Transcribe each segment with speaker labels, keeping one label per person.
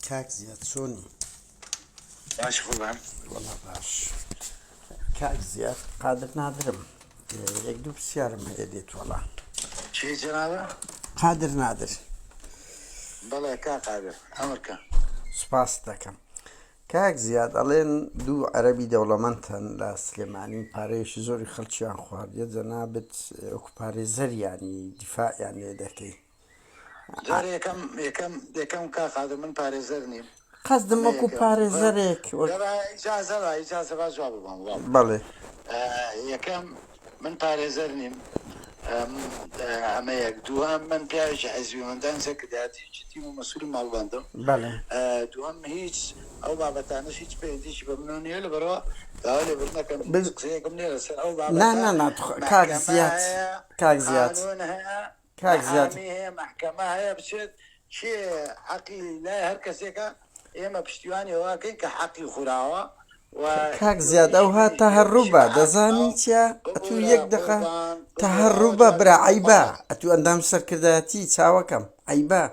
Speaker 1: کاک زیاد چۆنی؟
Speaker 2: باش قوربان.
Speaker 1: وەڵا باش کاک زیاد قادر نادرم یەک دوو پرسیارم هەیە لێت وەڵا.
Speaker 2: کێی جەنابە؟
Speaker 1: قادر نادر.
Speaker 2: بەڵێ کاک قادر ئەمر کە.
Speaker 1: سوپاست دەکەم. کاک زیاد ئەڵێن دوو عەرەبی دەوڵەمەند هەن لە سلێمانی پارەیەکی زۆری خەڵکیان خواردیە جەنابت وەکو پارێزەریانی دیفاعیان لێ دەکەی.
Speaker 2: جارێ یەکەم یەکەم یەکەم کاک قادر من پارێزەر نیم.
Speaker 1: قەسدم
Speaker 2: ئەمە
Speaker 1: وەکو
Speaker 2: یەکەم
Speaker 1: پارێزەرێک وەک.
Speaker 2: دەبا ئیجازە با ئیجازە با جواب بەم وەڵام.
Speaker 1: بەڵێ.
Speaker 2: یەکەم من پارێزەر نیم ئەمە یەک دووهەم من پیاوێکی حیزبیم ئەندامی سەرکردایەتی یەکێتیم و مەسولی ماڵبەندم
Speaker 1: بەڵێ.
Speaker 2: دووهەم هیچ ئەو بابەتانەش هیچ پەیوەندیەکی بە منەوە نییە لەبەرئەوە داوای لێبوردن ئەکەم هیچ قسەیەکم نییە لەسەر ئەو
Speaker 1: نا
Speaker 2: بابەتە
Speaker 1: نا نا تخوا کاک
Speaker 2: مەحکەمە
Speaker 1: زیاد
Speaker 2: هەیە
Speaker 1: کاک زیاد
Speaker 2: قانون هەیە
Speaker 1: کاک زیاد.
Speaker 2: محامی هەیە مەحکەمە هەیە بچێت کێ حەقی لای هەر کەسێکە ئێمە پشتیوانی ئەوە ئەکەین کە حەقی خوراوە و
Speaker 1: کاک زیاد
Speaker 2: ئیشی
Speaker 1: ئەوها
Speaker 2: منیش نیە
Speaker 1: تەهەروبە
Speaker 2: بچیمە حاکمەوە
Speaker 1: دەزانی چیە ئەتوو
Speaker 2: ببورە
Speaker 1: یەک دەقە
Speaker 2: قوربان ببورە ئەوە
Speaker 1: تەهەروبە
Speaker 2: جوابی
Speaker 1: برا
Speaker 2: خۆم
Speaker 1: عەیبە
Speaker 2: خۆم
Speaker 1: ئەتوو ئەندام سەرکردایەتی چاوەکەم عەیبە.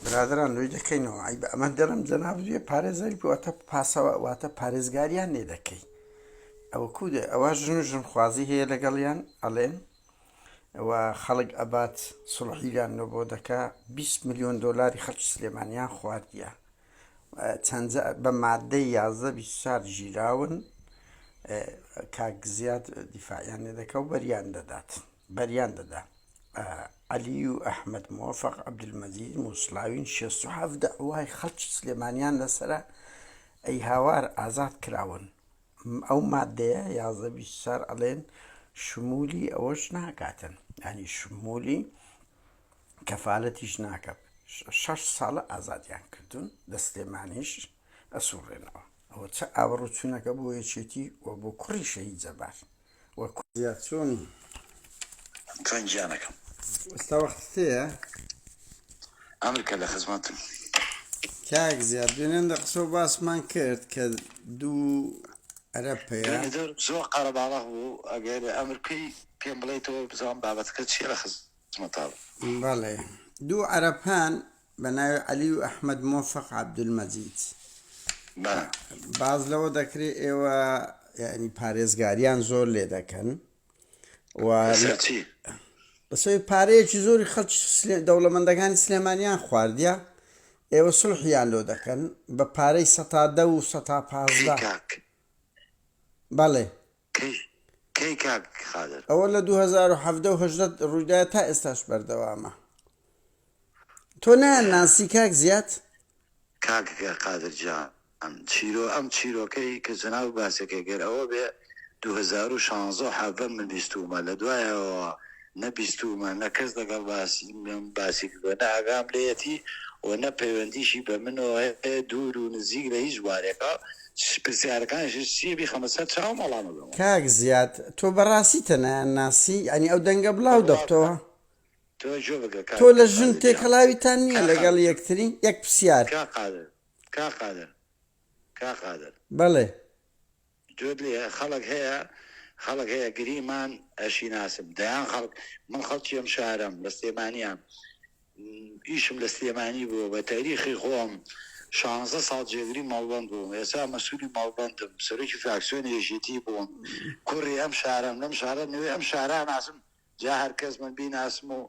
Speaker 1: برادەران لۆی دەکەینەوە عەیبە ئەمە دەڵێم جەنابت بێ پارێزەری بوو واتە پاسەوە واتە پارێزگاریان لێ دەکەی ئەوە کو دێ ئەوە ژن و ژنخوازی هەیە لەگەڵیان ئەڵێن و خەڵک ئەبات سڵحیان لۆ بۆ دەکا 20 میلیۆن دۆلاری خەڵکی سلێمانیان خواردیە چەند بە مادەی 11 24 ژیراون کاک زیاد دیفاعیان لێ دەکا و بەریان دەدات بەریان دەدا. عەلی و ئەحمەد مۆفەق عەبدولمەجید موسڵاوین 67 دەعوای خەڵکی سلێمانیان لەسەرە ئەی هاوار ئازاد کراون ئەو مادەیە 1124 ئەڵێن شمولی ئەوەش ناکاتن ینی شمولی کەفاالەتیش ناکە شەش ساڵە ئازادیان کردوون لە سلێمانیش ئەسوڕێنەوە ئەوە چە ئاوەڕوو چوونەکە بۆ یەکێتی و بۆ کوڕی شەهید جەبار و زیاد چۆنی؟
Speaker 2: چۆن گیانەکەم؟
Speaker 1: ئێستا وەختت هەیە؟
Speaker 2: ئەمر کە لە خزمەتم.
Speaker 1: کاک زیاد دوێنێ لە قسە و باسمان کرد کە دوو عەرەب هەیە.
Speaker 2: دوێنێ دەورم زۆر قەرەباڵغ بوو ئەگەر ئەمر بکەی پێم بڵێیتەوە بزانم بابەتەکە چییە لە خزمەتا بم.
Speaker 1: بەڵێ دوو عەرەب هەن بە ناوی عەلی و ئەحمەد مۆفەق عەبدولمەجید.
Speaker 2: بەڵێ.
Speaker 1: باس لەوە دەکرێ ئێوە یانی پارێزگاریان زۆر لێ دەکەن و
Speaker 2: لەسەر چی؟
Speaker 1: لەسەر پارەیەکی زۆری خەڵکی دەوڵەمەندەکانی سلێمانیان خواردیە ئێوە سڵحیان لۆ دەکەن بە پارەی سەتا دە و سەتا
Speaker 2: کەی
Speaker 1: 15
Speaker 2: کاک؟
Speaker 1: بەڵێ
Speaker 2: کەی کەی کاک قادر؟
Speaker 1: ئەوە لە 2017 و 18 ڕوویدایە تا ئێستاش بەردەوامە تۆ نایان ناسی کاک زیاد؟
Speaker 2: کاک قادر گیان چیرۆ ئەم چیرۆکەی کە جەنابت باسەکەی گەر ئەوە بێ 2016 و 17 من بیستوومە لە دوایەوە نە بیستوومە نە کەس لەگەڵ باسی من باسی کردووە نە ئاگام لێیەتی و نە پەیوەندیشی بە منەوە هەیە دوور و نزیک لە هیچ بوارێکا پرسیارەکانیشت چییە بیخەمە سەر چاوم وەڵام ئەدەمەوە.
Speaker 1: کاک زیاد تۆ بەڕاستی تەنایان ناسی یانی ئەو دەنگە بڵاو
Speaker 2: بڕوا بکە
Speaker 1: دەبتەوە
Speaker 2: تۆ گوێ بگرە کاک
Speaker 1: تۆ لە ژن
Speaker 2: قادر گیان.
Speaker 1: تێکەڵاویتان نییە
Speaker 2: کاک
Speaker 1: لەگەڵ
Speaker 2: قادر جان.
Speaker 1: یەکتری؟ یەک پرسیار.
Speaker 2: کاک قادر کاک قادر کاک قادر.
Speaker 1: بەڵێ.
Speaker 2: گوێت لێیە خەڵک هەیە خەڵک هەیە گریمان ئەشیناسم دەیان خەڵک من خەڵکی ئەم شارەم لە سلێمانیام ئیشم لە سلێمانی بووە بە تاریخی خۆم شانزە ساڵ جێگری مەڵبەند بووم ئێستا مەسولی مەڵبەندم سەرۆکی فراکسیۆنی یەکێتی بووم کوڕی ئەم شارەم لەم شارە نوێ ئەم شارە ناسم جا هەرکەس من بیناسم و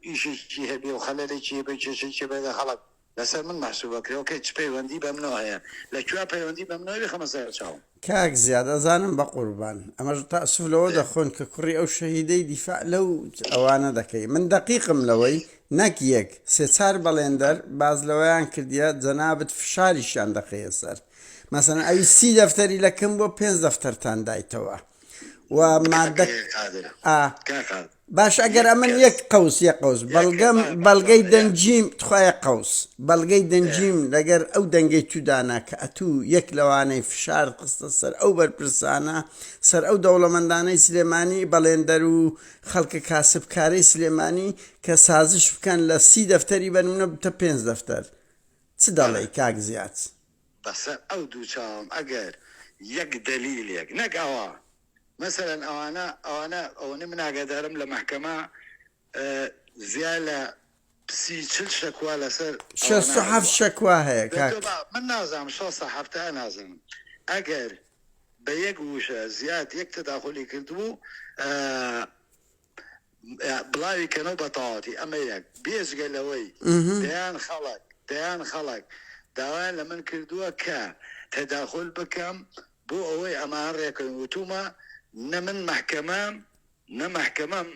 Speaker 2: ئیشێکی هەبێ و خەلەلێکی هەبێ کێشەیەکی هەبێ لە خەڵک لەسەر من مەحسوب ئەکرێ ئۆکەی چ پەیوەندی بە منەوە هەیە لە کوێ پەیوەندی بە منەوە بیخەمە سەر چاوم.
Speaker 1: کاک زیاد ئەزانم بەقوربان ئەمەش تاسف لەوە دەخۆن کە کوڕی ئەو شەهیدەی دیفاع لەو ئەوانە دەکەی من دەقیقم لەوەی نەک یەک سێ چار بەڵێندەر باس لەوەیان کردیە جەنابت فشاریشیان دەخەیە سەر مەسەلەن ئەوی سی دەفتەری لە کم بۆ پێنج دەفتەرتان دایتەوە و مادە ئا باش ئەگەر ئەمن یەک قەوس یەک قەوس بەڵگەم بەڵگەی دەنگیم تخوا یەک قەوس بەڵگەی دەنگیم لەگەر ئەو دەنگەی تو دانا کە ئەتوو یەک لەوانەی فشارت خستە سەر ئەو بەرپرسانە سەر ئەو دەوڵەمەندانەی سلێمانی بەڵێندەر و خەڵکە کاسبکارەی سلێمانی کە سازش بکەن لە سی دەفتەری بەنمونە بتە پێنج دەفتەر چ دەڵێی کاک زیاد؟
Speaker 2: بەسەر ئەو دوو چاوم ئەگەر یەک دەلیلێک نەک ئەوە مەسەلەن ئەوانە ئەوانە ئەوەنەی من ئاگادارم لە مەحکەمە زیا لە. سی چل شەکوا لەسەر ئەوانە
Speaker 1: 67
Speaker 2: هەبووە
Speaker 1: شەکوا هەیە
Speaker 2: دە
Speaker 1: کاک.
Speaker 2: تۆ با من نازانم شەست حەفتا نازانم ئەگەر بە یەک وشە زیاد یەک تەداخولی کردبوو بڵاوی کەنەوە بە تەواوەتی ئەمە یەک بێجگە لەوەی دەیان خەڵک دەیان خەڵک داوایان لە من کردووە کە تەداخول بکەم بۆ ئەوەی ئەمان ڕێکەوین وتومە نە من مەحکەمەم نە مەحکەمەم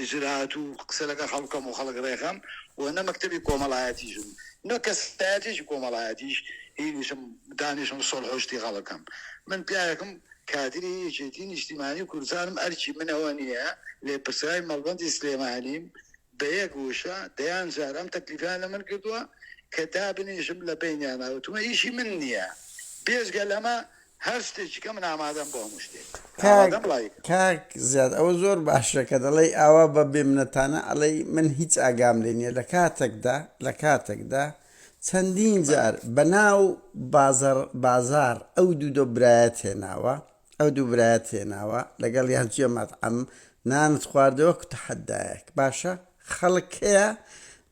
Speaker 2: ئیجرائات و قسە لەگەڵ خەڵک بکەم و خەڵک ڕێخەم و نە مەکتەبی کۆمەڵایەتیشم نە کەسایەتیی کۆمەڵایەتیش هینیشم دانیشم سوڵح و شتی خەڵک بکەم من پیاوێکم کادری یەکێتی نیشتیمانی کوردستانم ئەرکی من ئەوە نییە لێپرسراوی مەڵبەندی سلێمانیم بە یەک وشە دەیان جار ئەم تەکلیفەیان لە من کردووە کە دابنیشم لە بەینیانا وتومە ئیشی من نییە بێجگە لەمە هەر شتێکی کە من ئامادەم بۆ هەموو شتێک
Speaker 1: کاک
Speaker 2: ئامادەم بڵاوی کەم.
Speaker 1: کاک زیاد ئەوە زۆر باشە کە دەڵێی ئاوا بە بێمنەتانە ئەڵێی من هیچ ئاگام لێ نییە لە کاتێکدا لە کاتێکدا چەندین
Speaker 2: بەڵێ.
Speaker 1: جار بە ناو بازەڕ بازاڕ ئەو دوو دۆ برایەت هێناوە ئەو دوو برایەت هێناوە لەگەڵیان چیە مەتعەم نانت خواردەوە وەکو تەحەدایەک باشە خەڵک هەیە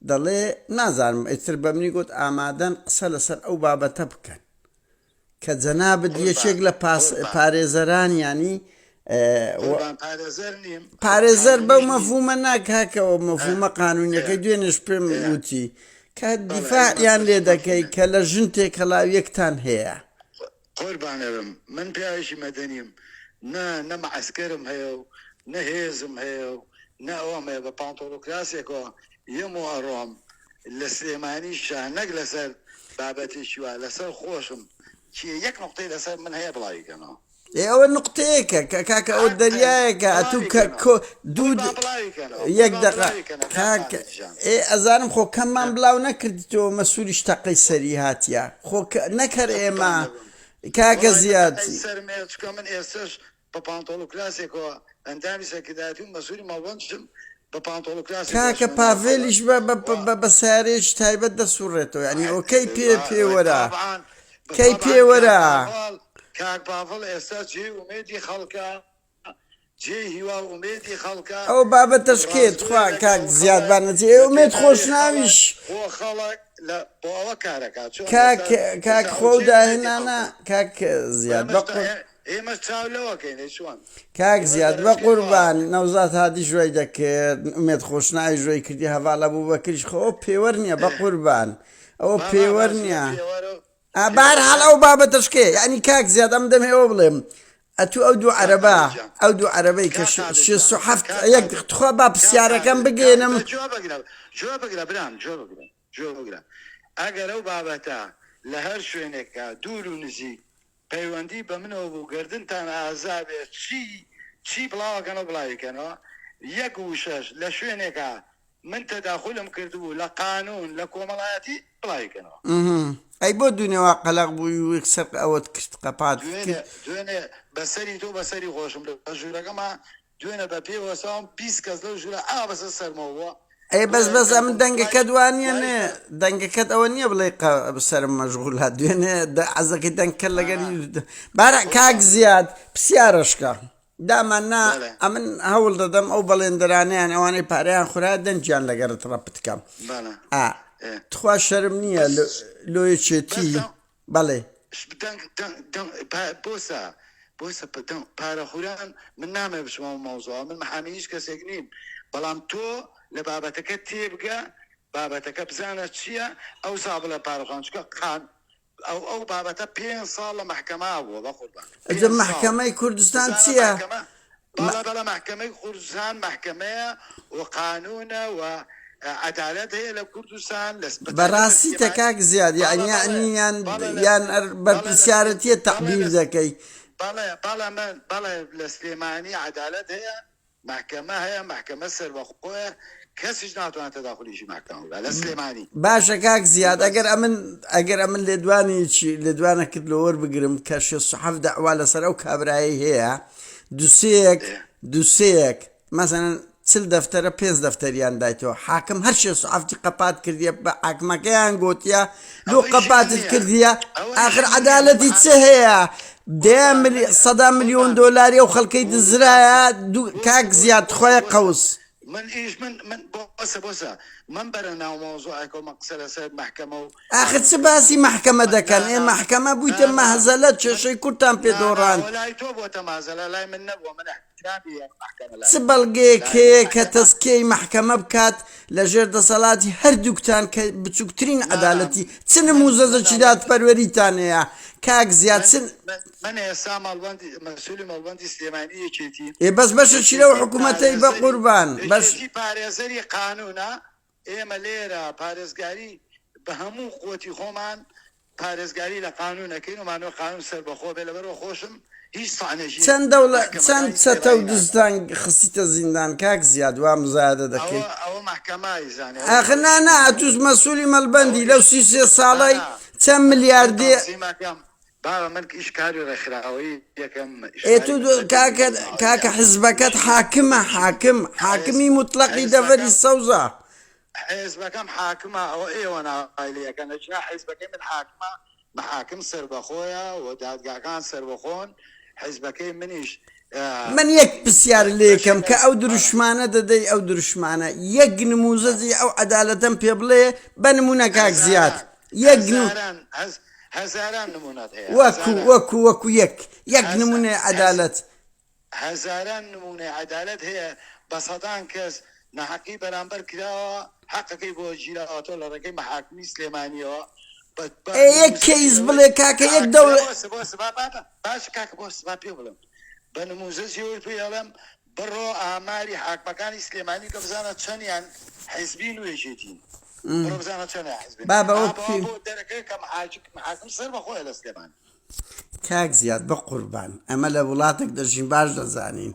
Speaker 1: دەڵێ نازانم ئیتر بەمنی گوت ئامادەن قسە لەسەر ئەو بابەتە بکەن کە جەنابت یەکێک
Speaker 2: قوربان
Speaker 1: لە پاس
Speaker 2: قوربان
Speaker 1: پارێزەرانیانی
Speaker 2: قوربان پارێزەر نیم
Speaker 1: پارێزەر بەو
Speaker 2: قانونیش نیم
Speaker 1: مەفهومە نا کاکەوە
Speaker 2: ئە
Speaker 1: مەفهومە
Speaker 2: ئە
Speaker 1: قانونیەکەی دوێنێش پێم
Speaker 2: ئە
Speaker 1: وتی کە
Speaker 2: بەڵێ ئەی
Speaker 1: دیفاعیان
Speaker 2: بە
Speaker 1: لێ
Speaker 2: چ
Speaker 1: دەکەی
Speaker 2: مەفهومێ
Speaker 1: کە لە ژن تێکەڵاویەکتان هەیە.
Speaker 2: قوربانەبم من پیاوێکی مەدەنیم نە نە مەعەسکەرم هەیە و نە هێزم هەیە و نە ئەوەم هەیە بە پانتۆڵ و کراسێکەوە یەم و ئەڕۆم لە سلێمانیشا نەک لەسەر بابەتێکی وا لەسەر خۆشم کێ یەک نوقتەی لەسەر من هەیە بڵاوی کەنەوە.
Speaker 1: ئێ ئەوە نوقتەیەکە کە کاکە ئەوە
Speaker 2: حەقن
Speaker 1: دەریایەکە ئەتوو
Speaker 2: بڵاوی
Speaker 1: کە
Speaker 2: کەنەوە
Speaker 1: کۆ دوو
Speaker 2: قوربان بڵاوی کەنەوە
Speaker 1: یەک
Speaker 2: قوربان
Speaker 1: دەقە
Speaker 2: بڵاوی کەنەوە کاک
Speaker 1: کاک
Speaker 2: خالید جان.
Speaker 1: ئێ ئەزانم خۆ کەممان بڵاو نەکردیتەوە مەسوریش تەقەی سەری هاتیە خۆ کە نەک هەر ئێمە
Speaker 2: قوربان نەبم
Speaker 1: کاکە
Speaker 2: وەڵای من
Speaker 1: زیاد.
Speaker 2: تەقەی سەرم هەیە چونکە من ئێستەش بە پانتۆڵ و کراسێکەوە ئەندامی سەرکردایەتی و مەسولی مەڵبەندیشم بە پانتۆڵ و کراسێکەوە
Speaker 1: کاکە
Speaker 2: ئەچمە ناو خەڵک
Speaker 1: پاڤێلیش بە بە
Speaker 2: و
Speaker 1: بە بە سەیارەیەکی تایبەت دەسوڕێتەوە یانی ئەوە کەی پێ پێوەرە
Speaker 2: تابعان
Speaker 1: کەی
Speaker 2: تابعان کاک
Speaker 1: پێوەرە.
Speaker 2: پاڤڵ کاک پاڤڵ ئێستا جێی ئومێدی خەڵکە جێی هیوا و ئومێدی خەڵکە
Speaker 1: ئەو بابەتەش کێ
Speaker 2: ڕاستگۆیە
Speaker 1: تخوا
Speaker 2: لەگەڵ
Speaker 1: کاک زیاد
Speaker 2: خەڵک
Speaker 1: با نەچێ ئێ
Speaker 2: لە
Speaker 1: ئومێد
Speaker 2: پێناوی خەڵک
Speaker 1: خۆشناویش
Speaker 2: بۆ خەڵک لە بۆ ئەوە کارەکات چۆن
Speaker 1: کاک
Speaker 2: ئێستا
Speaker 1: کاک
Speaker 2: ئێستا ئەو
Speaker 1: خۆ و
Speaker 2: جێی ئومێدی
Speaker 1: داهێنانە
Speaker 2: خەڵکە
Speaker 1: کاک زیاد
Speaker 2: ئێمەش
Speaker 1: بە
Speaker 2: تا
Speaker 1: قور
Speaker 2: ئێمەش چاو لەوەکەین ئەی چۆن
Speaker 1: کاک
Speaker 2: ئێمەش
Speaker 1: زیاد
Speaker 2: لە
Speaker 1: بە
Speaker 2: ڕێچکەی
Speaker 1: قوربان
Speaker 2: ئەوەکەین.
Speaker 1: نەوزاد هادیش وای دەکرد ئومێد خۆشناویش وای کردی هەڤاڵ ئەبوبەکریش خۆ ئەوە پێوەر نییە بە قوربان ئەوە
Speaker 2: با با
Speaker 1: پێوەر
Speaker 2: باشە
Speaker 1: نییە
Speaker 2: پێوەرە و
Speaker 1: ئا بەهەر
Speaker 2: پێوەر
Speaker 1: حاڵ
Speaker 2: کاک
Speaker 1: ئەو بابەتەش کێ یعنی کاک زیاد ئەم دەمێ ئەوە بڵێم ئەتوو ئەو دوو
Speaker 2: کاک
Speaker 1: عەرەبە
Speaker 2: قادر گیان
Speaker 1: ئەو دوو عەرەبەی کە
Speaker 2: کاک قادر
Speaker 1: شێست
Speaker 2: گیان
Speaker 1: و حەفت
Speaker 2: کاک
Speaker 1: یەک
Speaker 2: قادر
Speaker 1: تخوا با
Speaker 2: کاک
Speaker 1: پرسیارەکەم
Speaker 2: قادر کاک
Speaker 1: بگەیەنم
Speaker 2: بە گوێ بگرە گوێ بگرە برام گوێ بگرە گوێ بگرە ئەگەر ئەو بابەتە لە هەر شوێنێکا دوور و نزیک پەیوەندی بە منەوە بوو گەردنتان ئازا بێ چی چی بڵاوەکەنەوە بڵاوی کەنەوە یەک وشەش لە شوێنێکا من تەداخولم کردبوو لە قانون لە کۆمەڵایەتی بڵاوی کەنەوە.
Speaker 1: ئەی بۆ دوێنێ وا قەلەق بووی و یەکسەر ئەوەت کرد قەپاتت
Speaker 2: دوێنێ
Speaker 1: کرد؟
Speaker 2: دوێنێ بەسەری تۆ بەسەری خۆشم لە ژوورەکەما دوێنێ بە پێ وەستاوم 20 کەس لەو ژوورە ئاوا بەسەر سەرمەوە بووە
Speaker 1: ئەی بەس
Speaker 2: بۆیە
Speaker 1: بەس ئەمن
Speaker 2: تەلەفۆن
Speaker 1: دەنگەکەت
Speaker 2: دوای
Speaker 1: وا نییە
Speaker 2: دوایش
Speaker 1: نێ
Speaker 2: بە
Speaker 1: دەنگەکەت ئەوە نییە بڵێی قە سەرم مەشغولە دوێنێ دە عەزەکەی دەنگکەت لەگەری
Speaker 2: نا
Speaker 1: بارە کاک
Speaker 2: قوربان بم
Speaker 1: زیاد پرسیارەشکە دامان نا
Speaker 2: بەڵێ
Speaker 1: ئەمن هەوڵ دەدەم ئەو بەڵێندەرانەیان ئەوانەی پارەیان خورا دەنگیان لەگەرت ڕەپت کەم
Speaker 2: بەڵێ
Speaker 1: ئا
Speaker 2: ئێ
Speaker 1: تخوا شەرم نییە
Speaker 2: بەس
Speaker 1: لۆ لۆ
Speaker 2: بەس
Speaker 1: یەکێتی
Speaker 2: دەنگ
Speaker 1: بەڵێ.
Speaker 2: دەنگ دەنگ دەنگ پا بۆسە بۆسە پە دەنگ پارە خوران من نامەوێ بچمە ئەو مەوزوعە من محامی هیچ کەسێک نیم بەڵام تۆ لە بابەتەکە تێبگە بابەتەکە بزانە چییە ئەوسا بڵێ پارە خوران چونکە قان ئەو ئەو بابەتە پێنج ساڵ لە مەحکەمە بووە بەقوربان
Speaker 1: ئەجە
Speaker 2: پێنج ساڵ
Speaker 1: مەحکەمەی کوردستان
Speaker 2: بزانە
Speaker 1: چییە؟
Speaker 2: مەحکەمە بەڵێ بەڵێ مەحکەمەی کوردستان مەحکەمەیە و قانونە و عەدالەت هەیە لە کوردستان لە بە تایبەت لە
Speaker 1: بەڕاستیتە
Speaker 2: سلێمانی
Speaker 1: کاک زیاد
Speaker 2: بەڵێ
Speaker 1: یەعنی
Speaker 2: بەڵێ
Speaker 1: یەعنی یان
Speaker 2: بەڵێ لە
Speaker 1: یان ئەر
Speaker 2: بەڵێ لە
Speaker 1: بەرپرسیارەتیە
Speaker 2: بەڵێ
Speaker 1: تەعبیر
Speaker 2: لە
Speaker 1: دەکەی.
Speaker 2: بەڵێ بەڵێ من بەڵێ لە سلێمانی عەدالەت هەیە مەحکەمە هەیە مەحکەمە سەربەخۆیە کەسیش ناتوانێت تەداخولیشی مەحکەمە بکات لە سلێمانی.
Speaker 1: باشە کاک زیاد
Speaker 2: بەس.
Speaker 1: ئەگەر ئەمن ئەگەر ئەمن لێدوانێکی لێدوانەکت لۆ وەربگرم کە 67 دەعوا لەسەر ئەو کابرایەی هەیە دوسێیەک
Speaker 2: ئێ.
Speaker 1: دوسێیەک مەسەلەن چل دەفتەرە پێنج دەفتەریان دایتەوە حاکم هەر شێست و حەفتی قەپات کردیە بە حاکمەکەیان گۆتیە لۆ
Speaker 2: ئەوە ئیشی من
Speaker 1: قەپاتت
Speaker 2: نییە
Speaker 1: کردیە
Speaker 2: ئەوە
Speaker 1: ئاخر
Speaker 2: ئیشی من نییە من
Speaker 1: عەدالەتی چ
Speaker 2: محامی
Speaker 1: هەیە دەیان
Speaker 2: قوربان
Speaker 1: ملی
Speaker 2: من
Speaker 1: سەدا ملیۆن
Speaker 2: قوربان
Speaker 1: دۆلاری ئەو خەڵکەی
Speaker 2: بوو
Speaker 1: دزرایە
Speaker 2: بەسە
Speaker 1: دوو
Speaker 2: بوسە
Speaker 1: کاک
Speaker 2: بوسە
Speaker 1: زیاد
Speaker 2: بوسە
Speaker 1: خوایە
Speaker 2: بوسە
Speaker 1: قەوس.
Speaker 2: من ئیش من من بۆسە بۆسە من بەرە ناو مەوزوعێکەوە من قسە لەسەر مەحکەمە و
Speaker 1: ئاخر چ باسی مەحکەمە دەکەن ئێ مەحکەمە بوویتە مەهزەلە کێشەی کوردتان پێ دۆڕاند.
Speaker 2: لای تۆ بۆتە مەهزەلە لای من نەبووە من احترامی مەحکەمە
Speaker 1: چ بەڵگەیەک هەیە کە تەزکیەی مەحکەمە بکات لە ژێر دەسەڵاتی هەردووکتان کە بچوکترین عەدالەتی چ نموزەجەکی دادپەروەریتان هەیە کاک زیاد چ
Speaker 2: من ئێستا مەڵبەندی مەسولی مەڵبەندی سلێمانی یەکێتیم.
Speaker 1: ئێ بەس بەشەکی لەو حکومەتەی بەقوربان بەش.
Speaker 2: یەکێتی پارێزەری قانونە ئێمە لێرە پارێزگاری بە هەموو قوتی خۆمان پارێزگاری لە قانون ئەکەین و مانەوە قانون سەربەخۆ بێ لەبەرئەوە خۆشم هیچ تەعنێکی
Speaker 1: چەند دەوڵە چەند
Speaker 2: مەحکەمەکانی
Speaker 1: چەتە و
Speaker 2: سلێمانی ناکەم.
Speaker 1: دزتان خستیتە زیندان کاک زیاد وا مزایەدە دەکەی.
Speaker 2: ئەوە ئەوە مەحکەمە ئەیزانێ ئەوە
Speaker 1: ئاخر نا
Speaker 2: ئیشی
Speaker 1: نا
Speaker 2: منە
Speaker 1: ئەتوش مەسولی
Speaker 2: ئەوە
Speaker 1: مەڵبەندی لەو
Speaker 2: ئیش
Speaker 1: 33
Speaker 2: نا
Speaker 1: ساڵەی
Speaker 2: نا
Speaker 1: چەند
Speaker 2: من
Speaker 1: ملیار دێ
Speaker 2: تەنزیمەکەم بابە من ئیش کاری ڕێکخراوەیی یەکەم ئیش
Speaker 1: ئێ
Speaker 2: کاری
Speaker 1: تو
Speaker 2: مەنهەجی
Speaker 1: کاکە
Speaker 2: ماوەیە
Speaker 1: کاکە حزبەکەت
Speaker 2: ئیشی
Speaker 1: حاکمە
Speaker 2: ئیشی
Speaker 1: حاکم
Speaker 2: حیز
Speaker 1: حاکمی موتڵەقی دەڤەری
Speaker 2: حیزبەکەم
Speaker 1: سەوزە.
Speaker 2: حیزبەکەم حاکمە ئەوە ئێوە ناوای لێ ئەکەن ئەگینا حیزبەکەی من حاکمە محاکم سەربەخۆیە و دادگاکان سەربەخۆن حیزبەکەی منیش
Speaker 1: من یەک پرسیار لێکەم
Speaker 2: بەشێک
Speaker 1: کە ئەو دروشمانە دەدەی ئەو دروشمانە یەک نموزەجی ئەو عەدالەتەم پێ بڵێ بە نمونە کاک زیاد
Speaker 2: هەزاران
Speaker 1: یەک نو
Speaker 2: هەزاران هەز هەزاران نمونەت هەیە
Speaker 1: وەکو
Speaker 2: هەزاران
Speaker 1: وەکو وەکو یەک یەک
Speaker 2: هەز
Speaker 1: نمونەی
Speaker 2: هەز
Speaker 1: عەدالەت.
Speaker 2: هەزاران نمونەی عەدالەت هەیە بە سەدان کەس ناحەقی بەرامبەر کراوە حەقەکەی بۆ گیراوەتەوە لە ڕێگەی مەحاکمی سلێمانیەوە بە بە
Speaker 1: ئێ یەک
Speaker 2: نموزەجی
Speaker 1: کەیس
Speaker 2: ئەوەی
Speaker 1: بڵێ کاکە یەک
Speaker 2: حاکم
Speaker 1: دەوڵ.
Speaker 2: بۆسە بۆسە با با باشە کاکە بۆسە با پێ بڵێم بە نموزەجی ئەوەی پێی ئەڵێم بڕۆ ئاماری حاکمەکانی سلێمانی بکە بزانە چەنیان حیزبین و یەکێتین بڕۆ بزانە چەنیان حیزبین
Speaker 1: بابە
Speaker 2: ئا
Speaker 1: وەک
Speaker 2: بەوە
Speaker 1: پێ
Speaker 2: بۆ دەرەکەوێ کە محاکم محاکم سەربەخۆیە لە سلێمانی.
Speaker 1: کاک زیاد بەقوربان ئەمە لە وڵاتێک دەژین باش دەزانین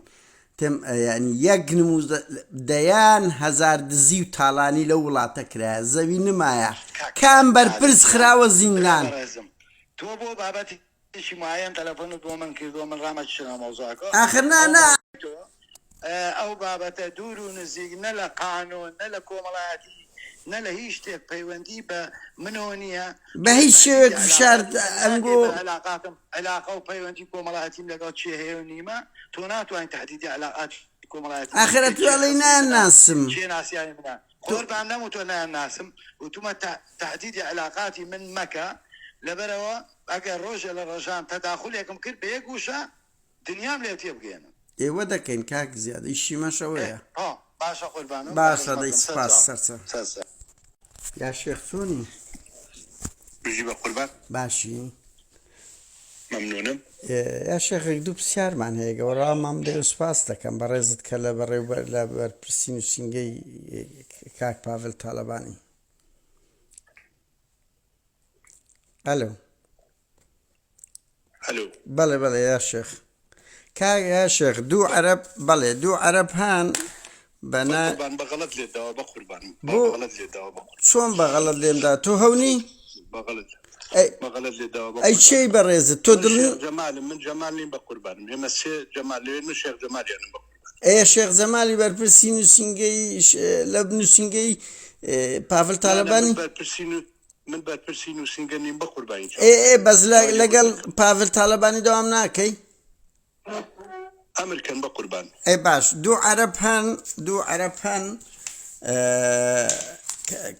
Speaker 1: تێم یانی یەک نموزە دەیان هەزار دزی و تاڵانی لەو وڵاتە کرایە زەوی نمایە
Speaker 2: کاک
Speaker 1: کام
Speaker 2: زیاد
Speaker 1: بەرپرس
Speaker 2: گیان
Speaker 1: خراوە
Speaker 2: برا
Speaker 1: زیندان.
Speaker 2: بەڕێزم تۆ بۆ بابەتێکی معەیەن تەلەفۆنت بۆ من کردووە من ڕامەکیشە مەوزوعەکە
Speaker 1: ئاخر نا
Speaker 2: ئەو
Speaker 1: نا.
Speaker 2: تۆ ئەو بابەتە دوور و نزیک نە لە قانوون نە لە کۆمەڵایەتی نە لە هیچ شتێک پەیوەندی بە منەوە نییە.
Speaker 1: بە
Speaker 2: تۆ
Speaker 1: هیچ شێوەیەک
Speaker 2: تەحدیدی
Speaker 1: فشارت
Speaker 2: عەلاقاتی من ناکەی
Speaker 1: ئەنگۆ.
Speaker 2: بە عەلاقاتم عەلاقە و پەیوەندی کۆمەڵایەتیم لەگەڵ کێ هەیە و نیمە تۆ ناتوانی تەحدیدی عەلاقاتی کۆمەڵایەتی من
Speaker 1: ئاخر
Speaker 2: بکەی
Speaker 1: ئەتوو
Speaker 2: کێ
Speaker 1: ئەڵێی
Speaker 2: خزمی منە
Speaker 1: نایانناسم.
Speaker 2: کێ ناسیاوی منە
Speaker 1: تۆ.
Speaker 2: قوربان نەموتوە نایانناسم وتومە تەحدیدی عەلاقاتی من مەکە لەبەرئەوە ئەگەر ڕۆژێ لە ڕۆژان تەداخولێکم کرد بە یەک وشە دنیام لێ تێبگەیەنن.
Speaker 1: ئێوە دەکەین کاک زیاد ئیشی مەش ئەوەیە.
Speaker 2: ئێ باشە قوربانم
Speaker 1: باشە دەی
Speaker 2: بەخزمەتم
Speaker 1: سپاس
Speaker 2: سەرچاو
Speaker 1: سەرچاو.
Speaker 2: سەرچاو.
Speaker 1: یا شێخ چۆنی؟
Speaker 3: بژی بەقوربان.
Speaker 1: باشی؟
Speaker 3: مەمنونم.
Speaker 1: یا شێخێک دوو پرسیارمان هەیە گە وەڵاممان بدەی و سپاست دەکەم بەڕێزت کە لە بەڕێوبەر لە بەرپرسی نووسینگەی کاک پاڤل تاڵەبانی. ئەلۆ.
Speaker 3: ئەلو.
Speaker 1: بەڵێ بەڵێ یا شێخ کاک یا شێخ دوو عەرەب بەڵێ دوو عەرەب هان بە نا
Speaker 3: بەقوربان بە غەڵەت لێت داوە بەقوربان
Speaker 1: بۆ
Speaker 3: بە غەڵەت لێت داوە بەقوربان
Speaker 1: چۆن بە غەڵەت لێم دا تۆ هەونی
Speaker 3: بە غەڵەت
Speaker 1: ئەی
Speaker 3: بە غەڵەت لێت داوە
Speaker 1: ئەی
Speaker 3: بەقوربان
Speaker 1: کێی بەڕێزت تۆ
Speaker 3: من
Speaker 1: دڵ
Speaker 3: شێخ جەمالم من جەمال نیم بەقوربانم ئێمە سێ جەمال لەوێن من شێخ جەمالیانم بەقوربان
Speaker 1: ئێ شێخ جەمالی بەرپرسی نووسینگەی لە نووسینگەی پاڤل
Speaker 3: نا نا من
Speaker 1: تالەبانی
Speaker 3: بەرپرسی نو من بەرپرسی نووسینگە نیم بەقوربانی
Speaker 1: ئێ
Speaker 3: چاوت
Speaker 1: ئێ بەس
Speaker 3: داوای
Speaker 1: لەگەڵ
Speaker 3: لێبوردن دەکەم.
Speaker 1: پاڤل تالەبانی دەوام ناکەی؟
Speaker 3: ئەمر کەن بەقوربان.
Speaker 1: ئەی باش دوو عەرەب هەن دوو عەرەب هەن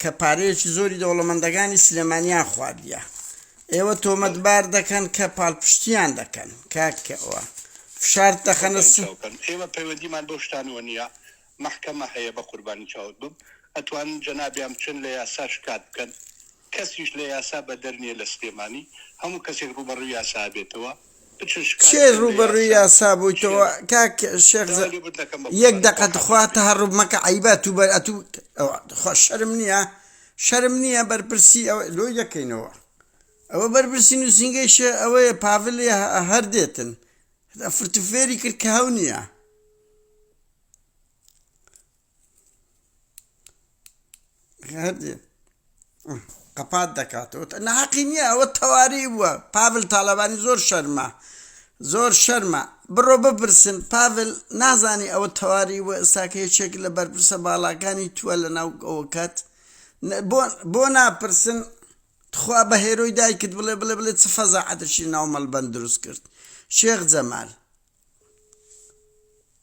Speaker 1: کە پارەیەکی زۆری دەوڵەمەندەکانی سلێمانیان خواردیە ئێوە تۆمەتبار دەکەن کە پاڵپشتیان دەکەن کاک کەوە فشار دەخەنە
Speaker 3: قوربانی چاوکەن ئێمە پەیوەندیمان بەو شتانەوە نییە مەحکەمە هەیە بەقوربانی چاوت بم ئەتوانن جەنابیان بچن لە یاسا شکات بکەن کەسیش لە یاسا بەدەر نیە لە سلێمانی هەموو کەسێک ڕووبەڕووی یاسا ئەبێتەوە بچن شکات
Speaker 1: کێ
Speaker 3: بکەن لە
Speaker 1: ڕووبەڕووی
Speaker 3: یاسا
Speaker 1: یاسا بوویتەوە
Speaker 3: شێر
Speaker 1: کاک شێخ
Speaker 3: داوای لێبوردن دەکەم
Speaker 1: یەک
Speaker 3: بەقوربانی
Speaker 1: دەقە
Speaker 3: خوا
Speaker 1: تخوا
Speaker 3: حافیز بێ.
Speaker 1: تەهەڕوب مەکە عەیبە ئەتوو بەر ئەتوو تخوا شەرم نیە شەرم نیە بەرپرسی ئەوە لۆی دەکەینەوە ئەوە بەرپرسی نووسینگەی شێ ئەوەیە پاڤلی هەر دێتن فرتوفێری کرد کە هەو نییە. قەپات دەکاتەوە ناحەقی نییە ئەوە تەواری بووە پاڤل تاالبانی زۆر شەرمە زۆر شەرمە بڕۆ بپرسن پاڤل نازانی ئەوە تەواری وە ئێستاکە یەکێک لە بەرپرسە باڵاکانی تووە لە ناو ئەوە کات بۆ ناپرسن تخوا بە هێرۆی دایکت بڵێ بڵێ بڵێ چ فەزاعەتێکی ناو مەڵبەند دروست کرد شێخ جەمال.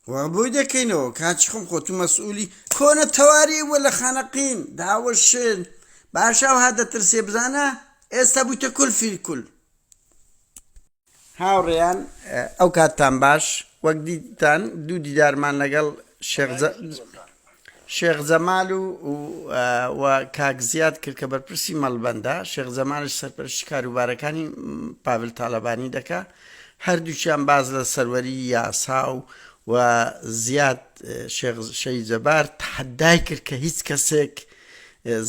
Speaker 1: وا بۆی دەکەینەوە کاکی خۆم خۆ تو مەسئولی کۆنە تەواری بووە لە خانەقین داوەشێن باشە ئەوها دەترسێ بزانە ئێستا بوویتە کول فیل کول. هاوڕێیان ئەو کاتتان باش وەک دیتان دوو دیدارمان لەگەڵ شێخ جەمال و و کاک زیاد کرد کە بەرپرسی مەڵبەندە شێخ جەمالش سەرپەرشتی کاروبارەکانی پاڤل تاالبانی دەکا هەردووکیان باس لە سەروەری یاسا و و زیاد شێخ شەهید جەبار تەحەدای کرد کە هیچ کەسێک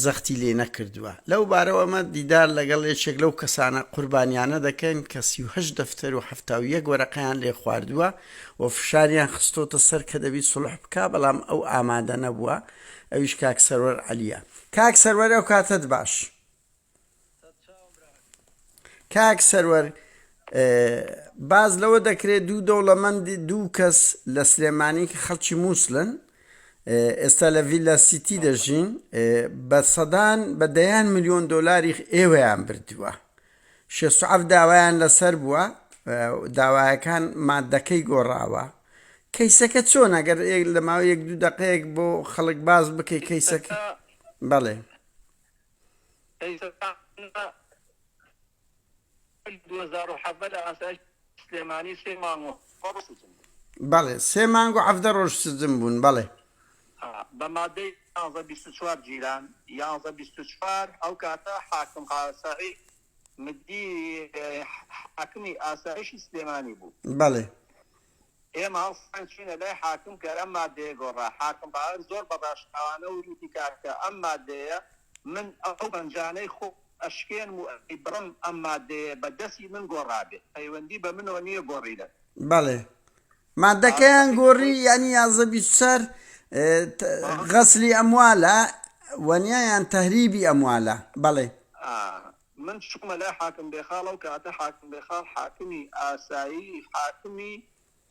Speaker 1: زەختی لێ نەکردووە. لەو بارەوە ئەمە دیدار لەگەڵ یەکێک لەو کەسانە قوربانیانە دەکەین کە 38 دەفتەر و 71 وەرەقەیان لێ خواردووە و فشاریان خستۆتە سەر کە دەبی سوڵح بکا بەڵام ئەو ئامادە نەبووە ئەویش کاک سەروەر عەلیە. کاک سەروەر ئەو کاتەت باش. کاک سەروەر باس لەوە دەکرێت دوو دەوڵەمەندی دوو کەس لە سلێمانی کە خەڵکی مووسلن ئێستا لە ڤیلا سیتی دەژین بە سەدان بە دەیان میلیۆن دۆلاری ئێوەیان بردووە شێسعف داوایان لەسەر بووە داوایەکان مادەکەی گۆڕاوە کەیسەکە چۆن ئەگەر لە ماوەی یەک دوو دقەیەک بۆ خەڵک باز بکەی کەیسەکە بەڵێ
Speaker 4: کەیسەکانە 2017 لە ئاسایش سلێمانی سێ مانگ و حەڤدە ڕۆژ سجن بوون.
Speaker 1: بەڵێ سێ مانگ و حەڤدە ڕۆژ سجن بوون بەڵێ.
Speaker 4: بە مادەی یانزە 24 گیران، یانزە 24 ئەو کاتە حاکم سەعید مدی حاکمی ئاسایشی سلێمانی بوو.
Speaker 1: بەڵێ.
Speaker 4: ئێمە هەڵساین چوینە لای حاکم کە ئەم مادەیە گۆڕا، حاکم قاهر زۆر بە ڕاشکاوانە وتی کاکە ئەم مادەیە من ئەو پەنجانەی خۆم ئەشکێنم و ئەیبڕم ئەم مادەیە بە دەسی من گۆڕابێ پەیوەندی بە منەوە نیە گۆڕیلە.
Speaker 1: بەڵێ مادەکەیان گۆڕی یانی 11 24 غەسلی ئەموالە وەنیا یان تەهریبی ئەموالە بەڵێ.
Speaker 4: من چوومە لای حاکم بێخاڵ ئەو کاتە حاکم بێخاڵ حاکمی ئاسایی حاکمی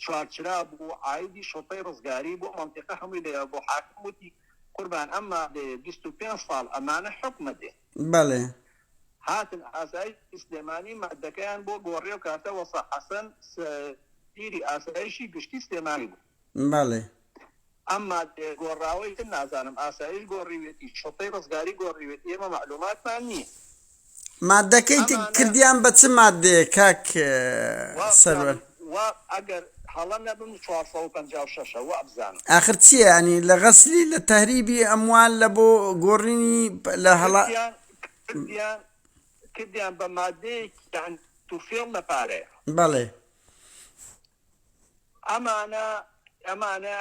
Speaker 4: چوارچرا بوو عایدی شوڕتەی ڕزگاری بوو مەنتیقە هەمووی لەوێ بوو حاکم وتی قوربان ئەم مادەیە 25 ساڵ ئەمانە حوکمە دێ.
Speaker 1: بەڵێ.
Speaker 4: هاتن ئاسایشی سلێمانی مادەکەیان بۆ گۆڕی ئەو کاتە وەسا حەسەن سەیری ئاسایشی گشتی سلێمانی بوو.
Speaker 1: بەڵێ.
Speaker 4: ئەم مادەیە گۆڕاوە ئیتر نازانم ئاسایش گۆڕیوێتی شوڕتەی ڕزگاری گۆڕیوێتی ئێمە مەعلوماتمان نییە.
Speaker 1: مادەکەی
Speaker 4: ئەمانە
Speaker 1: کردیان بە چ مادەیەک کاک سەروەر؟
Speaker 4: وابزانم وا ئەگەر هەڵە نەبم 456 ە وابزانم.
Speaker 1: ئاخر چیە یانی لە غەسلی لە تەهریبی ئەموال لە بۆ گۆڕینی لە هەڵە.
Speaker 4: کردیان کردیان کردیان بە مادەیەک یان توفێڵ لە پارەیە.
Speaker 1: بەڵێ.
Speaker 4: ئەمانە ئەمانە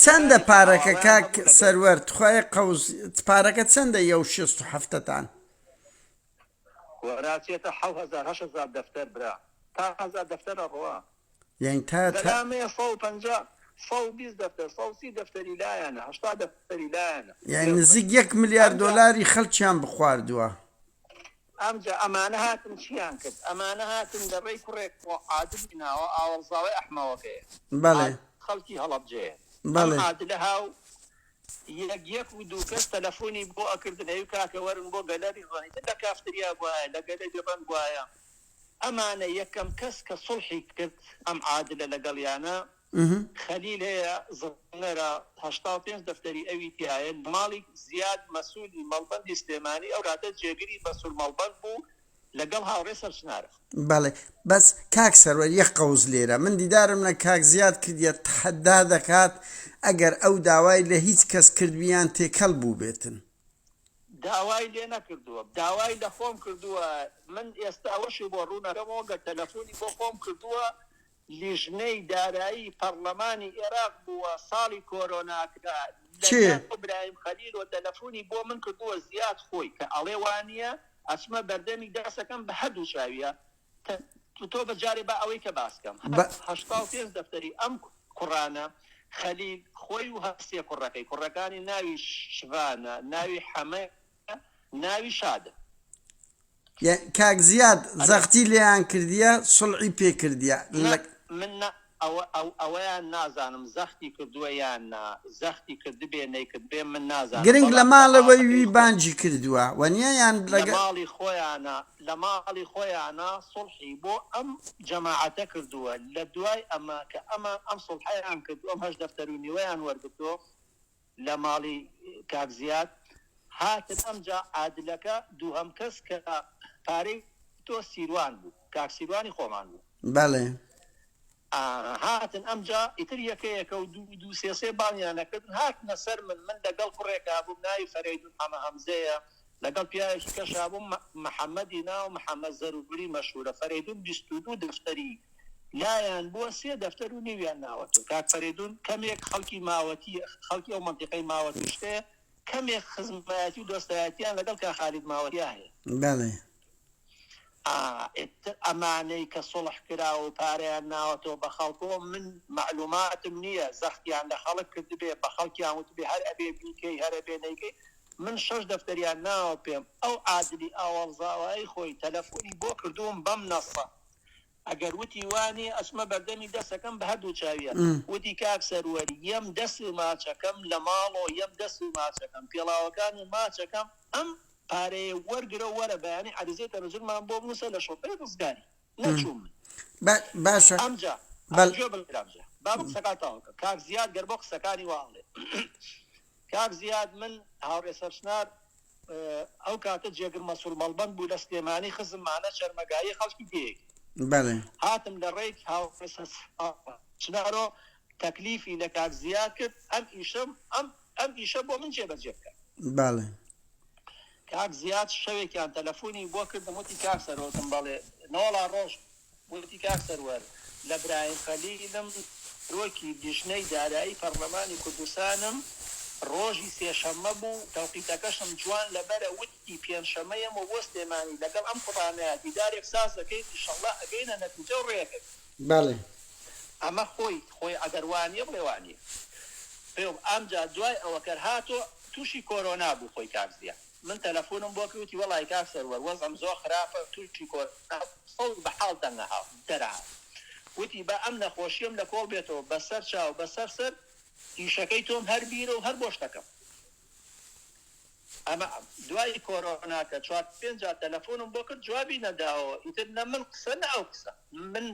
Speaker 1: چەندە
Speaker 4: دوکانێکی
Speaker 1: پارەکە
Speaker 4: ئاواڵایان
Speaker 1: کاک
Speaker 4: هەبوو لە گەر
Speaker 1: سەروەر تخوا یەک قەوس پارەکە چەندە یەو شێست و حەفتەتان؟
Speaker 4: وەرا چێتە حەو هەزار هەشت هەزار دەفتەر برا تا هەزار دەفتەر ئەڕوا
Speaker 1: یانی تا تا
Speaker 4: لەلامەیە 150 120 دەفتەر 130 دەفتەری لایانە 80 دەفتەری لایانە
Speaker 1: یانی
Speaker 4: لێ بڕێ
Speaker 1: نزیک یەک ملیار
Speaker 4: ئەمجا
Speaker 1: دۆلاری خەلکیان بخواردوە.
Speaker 4: ئەمجا ئەمانە هاتن چیان کرد؟ ئەمانە هاتن لە ڕێی کوڕێک بۆ عادلی ناوە ئاوەڵزاوەی ئەحمەوەکەیە،
Speaker 1: بەڵێ.
Speaker 4: عادل خەڵکی هەڵەبجەیە. ئەم
Speaker 1: بەڵێ.
Speaker 4: عادلە هاو یەک یەک و دوو کەس تەلەفۆنی بۆ ئەکردن ئەی کاکە وەرن بۆ گەلەری ڕەن ئیتر لە کافتریا بوایە لە گەلەری ڕەن بوایە ئەمانە یەکەم کەس کە سوڵحی کرد ئەم عادلە لەگەڵیانە خەلیل هەیە زڕنەرە 85 دەفتەری ئەوی تیایە لە ماڵی زیاد مەسولی مەڵبەندی سلێمانی ئەو کاتە جێگری مەسول مەڵبەند بوو لەگەڵ هاوڕێ سەرچنارە.
Speaker 1: بەڵێ بەس کاک سەروەر یەک قەوس لێرە من دیدارم لە کاک زیاد کردیە تەحەدا دەکات ئەگەر ئەو داوای لە هیچ کەس کردبی یان تێکەڵ بووبێتن.
Speaker 4: داوای لێ نەکردووە داوای لە خۆم کردووە من ئێستا ئەوەشی بۆ ڕوونەکەمەوە گەر تەلەفۆنی بۆ خۆم کردووە لیژنەی دارایی پەڕلەمانی ئێراق بووە ساڵی کۆرۆناکە
Speaker 1: کێ؟
Speaker 4: لەگەڵ برایم خەلیل و تەلەفونی بۆ من کردووە زیاد خۆی کە ئەڵێ وانیە ئەچمە بەردەمی دەسەکەم بە هەردوو چاویە تە تۆ بە جارێ با ئەوەی کە باس کەم
Speaker 1: بە.
Speaker 4: 85 دەفتەری ئەم کوڕانە خەلیل خۆی و هەر سێ کوڕەکەی کوڕەکانی ناوی شڤانە ناوی حەمەیە ناوی شادە.
Speaker 1: کاک زیاد
Speaker 4: ئەرێ.
Speaker 1: زەختی لێیان کردیە سوڵعی پێ کردیە
Speaker 4: نا
Speaker 1: لە.
Speaker 4: من نا. ئەوە ئەو ئەوەیان نازانم زەختی کردووە یان نا، زەختی کردبێ نەیکردبێ من نازانم،
Speaker 1: گرنگ لە
Speaker 4: بەڵام لە
Speaker 1: ماڵەوەی
Speaker 4: ماڵەکەی
Speaker 1: وی
Speaker 4: خۆ
Speaker 1: بانگی کردووە وەنیە یان
Speaker 4: لە
Speaker 1: لەگە.
Speaker 4: ماڵی خۆیانا لە ماڵی خۆیانا سوڵحی بۆ ئەم جەماعەتە کردووە، لە دوای ئەمە کە ئەمان ئەم سوڵحەیان کردو ئەم هەشت دەفتەر و نیوەیان وەرگرتووە لە ماڵی کاک زیاد هاتن ئەمجا عادلەکە دووهەم کەس کە پارەی تۆ سیروان بوو کاک سیروانی خۆمان بوو.
Speaker 1: بەڵێ.
Speaker 4: هاتن ئەمجا ئیتر یەکە یەکە و دوو دوو سێ سێ بانگیان ئەکردن هاتنە سەر من من لەگەڵ کوڕێکا بووم ناوی فەرەیدون حەمە هەمزەیە لەگەڵ پیاوێکی کەشا بووم محەمەدی ناو محەمەد زەرووری مەشهوورە فەرەیدون 22 دەفتەری لایان بووە سێ دەفتەر و نیویان ناوەتەوە کاک فەرەیدون کەمێک خەڵکی ماوەتی خەڵکی ئەو مەنتیقەی ماوەتی شتەیە کەمێک خزمایەتی و دۆستایەتیان لەگەڵ کاک خالید ماوەتیا هەیە.
Speaker 1: بەڵێ.
Speaker 4: ئا ئیتر ئەمانەی کە سوڵح کراوە و پارەیان ناوەتەوە بە خەڵکۆ من مەعلوماتم نییە زەختیان لە خەڵک کردبێ بە خەڵکیان وتبێ هەر ئەبێ بیکەی هەر ئەبێ نەیکەی من شەش دەفتەریان ناوە پێم ئەو عادلی ئاوەڵزاوایی خۆی تەلەفونی بۆ کردووم بەم نەسە ئەگەر وتی وا نییە ئەچمە بەردەمی دەسەکەم بە هەردوو چاویا وتی کاک سەروەر یەم دەس و ماچەکەم لە ماڵۆ یەم دەس و ماچەکەم پێڵاوەکان و ماچەکەم ئەم پارەیە وەرگرە و وەرە بەیانی عەریزەی تەنەزولمان بۆ بنووسە لە شوڕتەی ڕزگاری نەچووم من
Speaker 1: باشە
Speaker 4: ئەمجا
Speaker 1: بەل.
Speaker 4: گوێ بگرە ئەمجا با من قسەکان تەواو کەم کاک زیاد گەر بۆ قسەکانی وا ئەڵێ کاک زیاد من هاوڕێ سەرچنار ئەو کاتە جێگر مەسول مەڵبەند بوو لە سلێمانی خزممانە چەرمەگایی خەڵکی دێیەکی
Speaker 1: بەڵێ.
Speaker 4: هاتم لە ڕێی هاوڕێ سەرچنارۆ تەکلیفی لە کاک زیاد کرد ئەم ئیشەم ئەم ئەم ئیشە بۆ من جێبەجێ بکە.
Speaker 1: بەڵێ.
Speaker 4: کاک زیاد شەوێکیان تەلەفونی بۆ کردم وتی کاک سەروەر وتم بەڵێ نەوەڵا ڕۆژ وتی کاک سەروەر لە برایم خەلیلم سەرۆکی لیژنەی دارایی پەڕلەمانی کوردستانم ڕۆژی سێشەممە بوو تەوقیتەکەشم جوان لەبەرە وتی پێنجشەممە یەمەوە بۆ سلێمانی لەگەڵ ئەم کوڕانەیا دیدارێک ساز دەکەین ئیشەڵڵا ئەگەینە نەتیجە و ڕێکەوین.
Speaker 1: بەڵێ.
Speaker 4: ئەمە خۆی خۆی ئەگەر وانیە بڵێ وانیە پێم ئەمجا دوای ئەوە کەر هاتۆ توشی کۆرۆنا بوو خۆی کاک زیا من تەلەفونم بۆ کرد وتی وەڵای کاک سەروەر وەزعم زۆر خراپە توشی کۆرۆنا بووم سەوت بە حاڵ دەنگە دەرهات وتی با ئەم نەخۆشیەم لە کۆڵ بێتەوە بەسەر چاو بەسەر سەر ئیشەکەی تۆم هەر بیرە و هەر بۆش دەکەم ئەمە دوای کۆرۆناکە چوار پێنج جار تەلەفونم بۆ کرد جوابی نەداوە ئیتر نە من قسە نە ئەو قسە من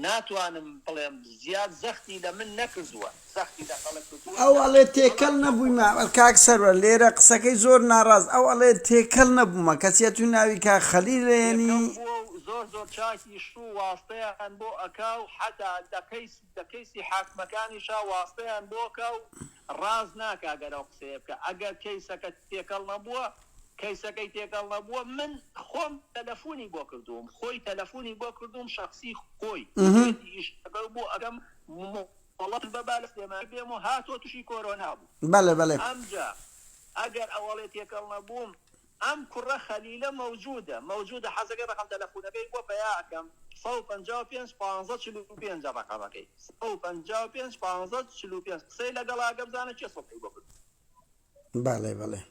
Speaker 4: ناتوانم بڵێم زیاد زەختی لە من نەکردووە زەختی لە خەڵک کردووە
Speaker 1: ئەو
Speaker 4: لە
Speaker 1: ئەڵێ تێکەڵ
Speaker 4: بەڵام لە
Speaker 1: نەبوویمە کاک سەروەر لێرە قسەکەی زۆر ناڕاست ئەو ئەڵێ تێکەڵ نەبوومە کەچی ئەتوو ناوی کاک خەلیل ئەیەنی.
Speaker 4: تێکەڵ بووە و زۆر زۆر چاکیش و واستەیان بۆ ئەکا و حەتا لە کەیس لە کەیسی حاکمەکانیشا واستەیان بۆ ئەکا و ڕاست ناکا گەر ئەو قسەیە بکا ئەگەر کەیسەکە تێکەڵ نەبووە کەیسەکەی تێکەڵ نەبووە من خۆم تەلەفونی بۆ کردووم خۆی تەلەفونی بۆ کردووم شەخسی خۆی وتویەتی ئیشەکە بۆ ئەکەم مۆڵەت بە با لە سلێمانی بێم و هاتووە توشی کۆرۆنا بوو
Speaker 1: بەڵێ بەڵێ.
Speaker 4: ئەمجا ئەگەر ئەوەڵێ تێکەڵ نەبووم ئەم کوڕە خەلیلە مەوجودە مەوجودە حەزەکەی ڕەقەم تەلەفونەکەی بۆ پەیا ئەکەم 155 15 45 ە ڕەقەمەکەی 155 15 45 قسەی لەگەڵا ئەکە بزانە کێ سوڵحی بۆ کردووە.
Speaker 1: بەڵێ بەڵێ.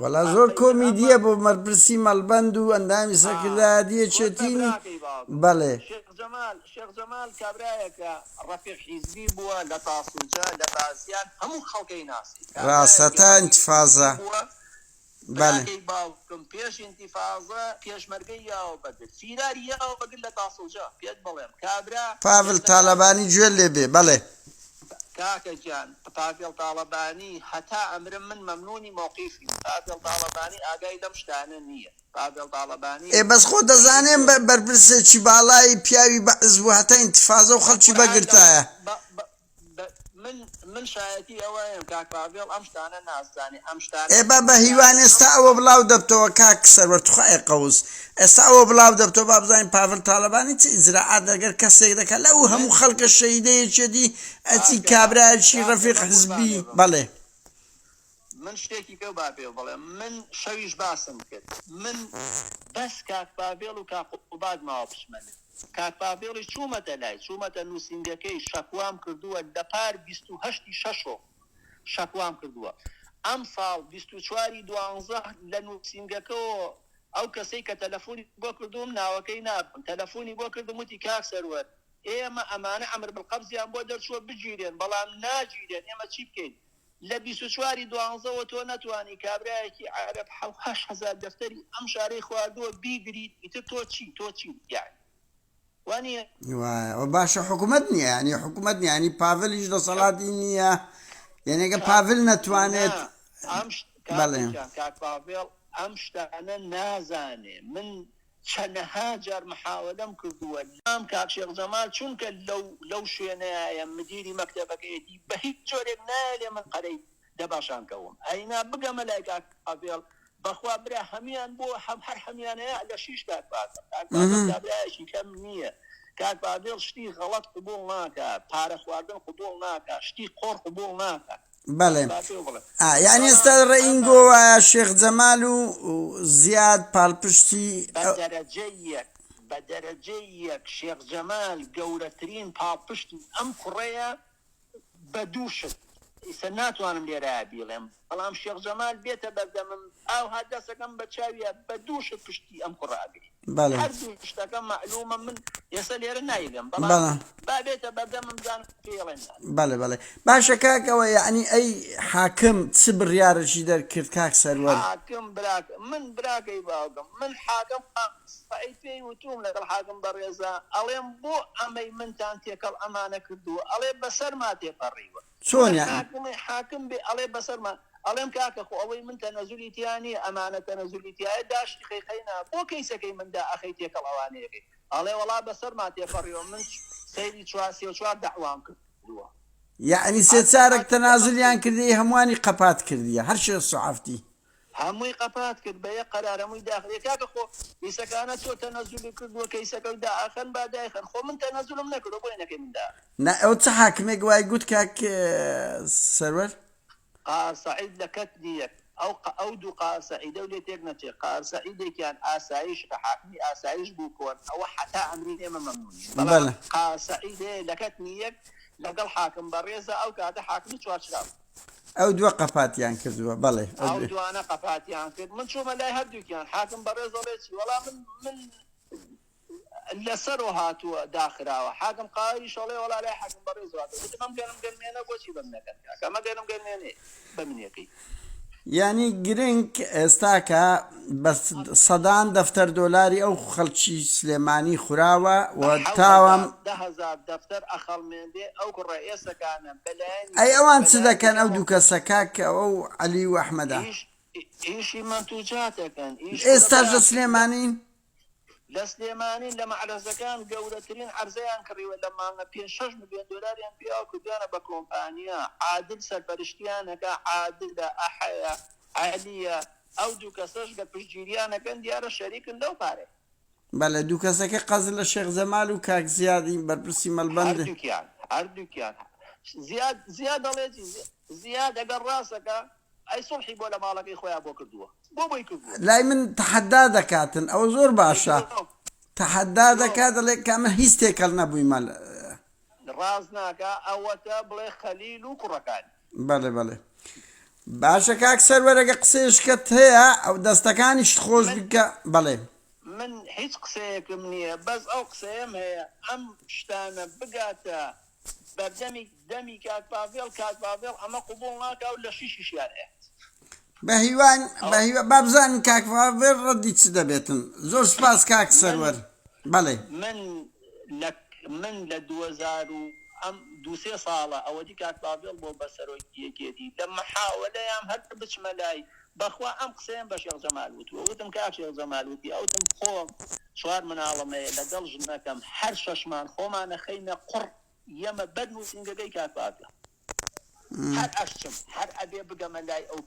Speaker 1: وەڵا زۆر کۆمیدیە بۆ مەرپرسی مەڵبەند و ئەندامی سەرکردایەتی یەکێتی بەڵێ.
Speaker 4: شێخ جەمال شێخ جەمال کابرایەکە ڕەفیق حیزبی بووە لە تاسوجە لە بازیان هەموو خەڵکەی ناسی
Speaker 1: ڕاستە
Speaker 4: کابرایەکی
Speaker 1: تا
Speaker 4: ڕەفیق
Speaker 1: ئینتفازە
Speaker 4: حیزبی بووە
Speaker 1: بەڵێ.
Speaker 4: براکەی باوکم پێش ئینتیفازە پێشمەرگەی یاوە بەگر فیراری یاوە بەگر لە تاسوجە پێت بڵێم کابرا
Speaker 1: پاڤل
Speaker 4: ئێستا
Speaker 1: تالەبانی
Speaker 4: کابرا
Speaker 1: گوێ لێ بێ بەڵێ.
Speaker 4: کاکە گیان پاڤێڵ تاڵەبانی هەتا ئەمرم من مەمنونی مەوقیفیم پاڤێڵ تاڵەبانی ئاگای لەم شتانە نیە پاڤێڵ تاڵەبانی
Speaker 1: ئێ بەس خۆ دەزانێ
Speaker 4: حیزبێ
Speaker 1: بەرپرسێکی باڵای پیاوی بەعس بوو هەتا ئینتفازە و
Speaker 4: بە
Speaker 1: خەڵکی
Speaker 4: قورئان دەڵێم
Speaker 1: بەگرتایە.
Speaker 4: بە بە بە من من شایەتی ئەوەیم کاک پاڤێڵ ئەم شتانە نازانێ ئەم شتانە
Speaker 1: ئێ با بە هیوان
Speaker 4: یانی
Speaker 1: ئێستا
Speaker 4: ئەم
Speaker 1: ئەوە بڵاو دەبتەوە کاک سەروەر توخوا ئێ قەوس ئێستا ئەوە بڵاو دەبتەوە با بزانین پاڤل تاڵەبانی چ ئیجرائات لەگەر کەسێک دەکات لەو
Speaker 4: من
Speaker 1: هەموو خەڵکە شەهیدە یەکێتی ئەچی
Speaker 4: کاکە
Speaker 1: کابرایەکی
Speaker 4: کاکە
Speaker 1: ڕەفیق
Speaker 4: بە
Speaker 1: حزبی
Speaker 4: قوربانێ بم
Speaker 1: بەڵێ.
Speaker 4: من شتێکی پێو با پێو بڵێم من شەویش باسم کرد من بەس کاک پاڤێڵ و کاک قوباد ماوە بچمە لای کاک پاڤێڵیش چوومەتە لای چوومەتە نووسینگەکەی شەکوام کردووە لە پار 28 ی شەشۆ شەکوام کردووە ئەمساڵ 24 ی دوانزە لە نووسینگەکەوە ئەو کەسەی کە تەلەفونی بۆ کردووم ناوەکەی نابم تەلەفونی بۆ کردم وتی کاک سەروەر. ئێمە ئەمانە ئەمر بالقبضیان بۆ دەرچووە بگیرێن بەڵام ناگیرێن ئێمە چی بکەین لە 24 ی دوانزەوە تۆ نەتوانی کابرایەکی عەرەب حەو 8000 دەفتەری ئەم شارەی خواردووە بیگریت ئیتر تۆ چی تۆ چی یەعنی وانیە؟
Speaker 1: وایە ئەوە باشە حکومەت نییە یانی حکومەت نییە ینی پاڤلیش دەسەڵاتی نییە یعنی گە پاڤل نەتوانێت
Speaker 4: نا ئەم شت کاکە
Speaker 1: بەڵێ
Speaker 4: گیان کاک پاڤێڵ ئەم شتانە نازانێ من چەنەها جار محاوەلەم کردووە لام کاک شێخ جەمال چونکە لەو لەو شوێنەیایە مدیری مەکتەبەکەیەتی بە هیچ جۆرێک نایەلێ من قەرەی دەباشان کەوم ئەینا بگەمە لای کاک پاڤێڵ بەخوا برا هەموان بۆ هەم هەر هەموانەیە لە شیش کاک پاڤێڵ کاک پاڤێڵ کابرایەکی کەم نییە کاک پاڤێڵ شتی غەڵەت قبوڵ ناکا پارە خواردن قبوڵ ناکا شتی قۆڕ قبوڵ ناکا
Speaker 1: بەڵێ
Speaker 4: با پێو بڵێم
Speaker 1: ئا یانی
Speaker 4: بەڵام
Speaker 1: ئێستا ڕەئینگۆ
Speaker 4: ئەمان
Speaker 1: وایە شێخ جەمال و زیاد پاڵپشتی
Speaker 4: بە
Speaker 1: ئەو
Speaker 4: دەرەجەی یەک بە دەرەجەی یەک شێخ جەمال گەورەترین پاڵپشتی ئەم کوڕەیە بە دوو شت ئیسە ناتوانم لێرایە بیڵێم بەڵام شێخ جەمال بێتە بەردەمم ئاوها دەسەکەم بە چاویا بە دوو شت پشتی ئەم کوڕە ئەگری
Speaker 1: بەڵێ
Speaker 4: هەر دوو شتەکە مەعلومە من ئێسە لێرە نایڵێم بەڵام
Speaker 1: بەڵێ
Speaker 4: با بێتە بەردەمم بزانم پێی ئەڵێم یان نا.
Speaker 1: بەڵێ بەڵێ باشە کاک ئەوە یەعنی ئەی حاکم چ بڕیارەکی دەرکرد کاک سەروەر؟
Speaker 4: حاکم براکە من براکەی باوکم من حاکم قەسەی پێی وتوم لەگەڵ حاکم بەڕێزا ئەڵێم بۆ ئەمەی منتان تێکەڵ ئەمانە کردووە ئەڵێ بەسەرما تێپەڕیوە
Speaker 1: چۆن
Speaker 4: کورە
Speaker 1: یانی؟
Speaker 4: حاکمەی حاکم بێ ئەڵێ بەسەرما ئەڵێم کاکە خۆ ئەوەی من تەنەزولی تیا نیە ئەمانە تەنەزولی تیایە داشی خەی قەینا بۆ کەیسەکەی من دائەخەی تێکەڵ ئەوانەیەکەی ئەڵێ وەڵا بەسەرما تێپەڕیوە من سەیری چوار سێ و چوار دەعوام کردووە.
Speaker 1: یەعنی سێ
Speaker 4: حاکم
Speaker 1: چارەک
Speaker 4: حاکم ئێمە
Speaker 1: تەنازولیان
Speaker 4: قسەی
Speaker 1: کردی هەموانی قەپات کردیە هەر شێست و حەفتی.
Speaker 4: هەمووی قەپات کرد بە یەک قەرار هەمووی داخل ئێ کاکە خۆ ئیسەکانە تۆ تەنەزولی کردووە کەیسەکەو دائەخەن با دایخەن خۆ من تەنەزولم نەکردوە بۆی نەکەی من دائەخەن.
Speaker 1: نا ئەوە چ حاکمێک وای گوت کاک سەروەر؟
Speaker 4: قار سەعید لە کەتنی یەک ئەو ئەو دوو قار سەعیدەو لێ تێک نەچێ قار سەعیدێکیان ئاسایشە حاکمی ئاسایش بوو کۆن ئەوە حەتا ئەمرین ئێمە مەمنونین بەڵام
Speaker 1: بەڵێ.
Speaker 4: قار سەعید هەیە لە کەتنی یەک لەگەڵ حاکم بەڕێزە ئەو کاتە حاکمی چوارچرا بوو.
Speaker 1: ئەو دووە قەپاتیان کردووە بەڵێ ئەو
Speaker 4: ئەو دوانە قەپاتیان کرد من چوومە لای هەردووکیان حاکم بەڕێز ئەڵێ چی وەڵا من من لەسەرۆ هاتووە داخراوە حاکم قاریش ئەڵێ وەڵا لای حاکم بەڕێزەوە هاتووە وتم ئەم گەنم گەنمێنە بۆچی بەم نەکەن کاکە ئەمە گەنم گەنمێنەیە بە منیەکەی.
Speaker 1: یانی گرنگ ئێستاکە بە سەدان دەفتەر دۆلاری ئەو خەڵکی سلێمانی خوراوە و
Speaker 4: بە حەو
Speaker 1: تاوام.
Speaker 4: هەزار 10,000 دەفتەر ئەخەڵمێنرێ ئەو کوڕە ئێسەکانە بە لایەنی
Speaker 1: ئەی
Speaker 4: کەم
Speaker 1: ئەوان
Speaker 4: بە
Speaker 1: چ
Speaker 4: لایەنی
Speaker 1: دەکەن ئەو
Speaker 4: کەمەوە
Speaker 1: دوو کەسە کاک ئەو عەلی و ئەحمەدە؟
Speaker 4: ئیش ئیشی مەنتوجات ئەکەن ئیش کورە
Speaker 1: ئێستاش
Speaker 4: برا
Speaker 1: لە
Speaker 4: لە
Speaker 1: سلێمانین؟
Speaker 4: لە سلێمانین لە مەعرەزەکان گەورەترین عەرزەیان کڕیوە لە مانگە پێنج شەش ملیۆن دۆلاریان پێیاوە کردویانە بە کۆمپانیا عادل سەرپەرشتیان ئەکا عادلە ئەحەیە عەلیە ئەو دوو کەسەش گەر پشتگیریان ئەکەن دیارە شەریکن لەو پارەیە.
Speaker 1: بەلێ دوو کەسەکە قەزل لە شێخ جەمال و کاک زیادی بەرپرسی مەڵبەند.
Speaker 4: هەردووکیان هەردووکیان زیاد زیاد ئەڵێ چی زیاد ئەگەر ڕاست ئەکا ئەی سوڵحی بۆ لە ماڵەکەی خۆیا بۆ کردووە بۆ بۆی کردووە.
Speaker 1: لای من تەحەدا دەکاتن ئەوە زۆر باشە
Speaker 4: درۆ
Speaker 1: تەحەدا
Speaker 4: درۆ.
Speaker 1: دەکات دەڵێ کە من هیچ تێکەڵ نەبوویمە.
Speaker 4: ڕاست ناکا ئەوەتە بڵێ خەلیل و کوڕەکانی.
Speaker 1: بەڵێ بەڵێ باشە کاک سەروەر ئەگە قسەیەشکەت هەیە ئەو دەستەکانیشت خۆش
Speaker 4: من
Speaker 1: بکە بەڵێ.
Speaker 4: من هیچ قسەیەکم نییە بەس ئەو قسەیەم هەیە ئەم شتانە بگاتە بەردەمی دەمی کاک پاڤێڵ کاک پاڤێڵ ئەمە قبوڵ ناکا و لە شیشیشیان ئەیات.
Speaker 1: بەهیوان
Speaker 4: ئەوە
Speaker 1: بەهیوا با بزانین کاک پاڤێڵ ڕەدی چ دەبێتن زۆر سوپاس کاک
Speaker 4: من
Speaker 1: سەروەر بەڵێ.
Speaker 4: من لە من لە دووەزار و ئەم دوو سێ ساڵە ئەوەتی کاک پاڤێڵ بۆ بە سەرۆکی یەکێتی لە محاوەلەیام هەر بچمە لای بەخوا ئەم قسەیەم بە شێخ جەمال وتووە وتم کاک شێخ جەمال وتی ئەوتم خۆم چوار مناڵم هەیە لەگەڵ ژنەکەم هەر شەشمان خۆمان ئەخەینە قوڕ یەمە بەر نوسینگەکەی کاک پاڤێڵ هەر ئەشچم هەر ئەبێ بگەمە لای ئەو.